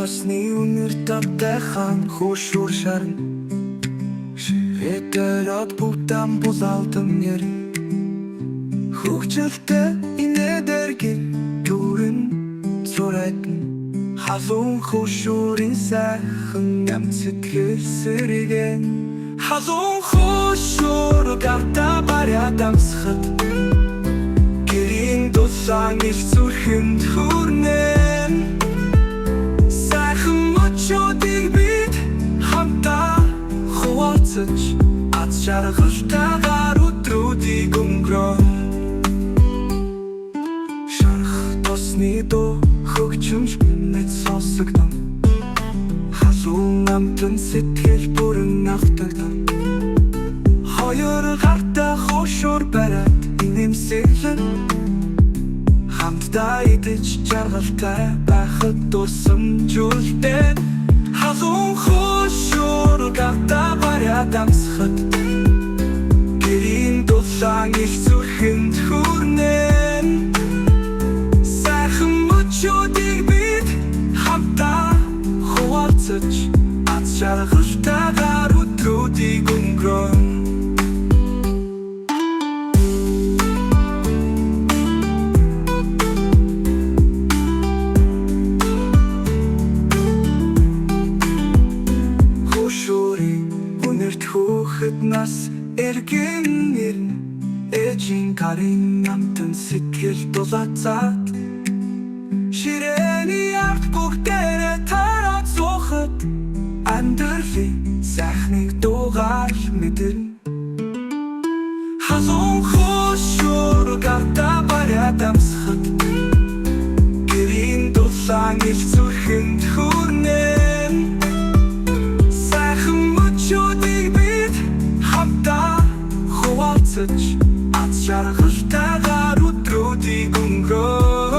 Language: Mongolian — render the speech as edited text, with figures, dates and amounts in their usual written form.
Тосны үнэр тавтайхан хөшүүр шарна. Ширээтэй род бүгдэн булалдан нэр. Хөгжилтэй инээдэргэн дүүрэн цурайтан. Халуун хөшүүрийн сайхан ям сэтгэл сэргэн. Халуун хөшүүр гартаа бариад амсахад, гэрийн дулаан их зүрхэнд хүрнэ. Сайхан мөчүүдийг бид хамтдаа хуваалцаж, аз жаргалтайгаар өдрүүдийг өнгөрөөнө. Шарх тосны дуу хөгжимч мэт сонсогдон, халуун амтан сэтгэл бүрэн автагдан. Хоёр гартаа хөшүүр бариад инээмсэглэн, хамтдаа идэж жаргалтай байхад дурсамжуулдэ. Халуун хөшүүр гартаа бариад амсахад, гэрийн дулаан их зүрхэнд хүрнэ. Сайхан мөчүүдийг бид хамтдаа хуваалцаж, аз жаргалтайгаар өдрүүдийг өнгөрөөнө. Хөшүүрийн үнэрт хүүхэд нас эргэн ирнэ. Ээжийн гарын амтан сэтгэл дулаацаад, ширээний ард бүгдээрээ таараад суухад, амьдралын сайхныг дуугаар мэдэрнэ. Халуун хөшүүр гартаа бариад амсахад, гэрийн дулаан их зүрхэнд хүрнэ. Сайхан мөчүүдийг бид хамтдаа хуваалцаж, аз жаргалтайгаар өдрүүдийг өнгөрөөнө.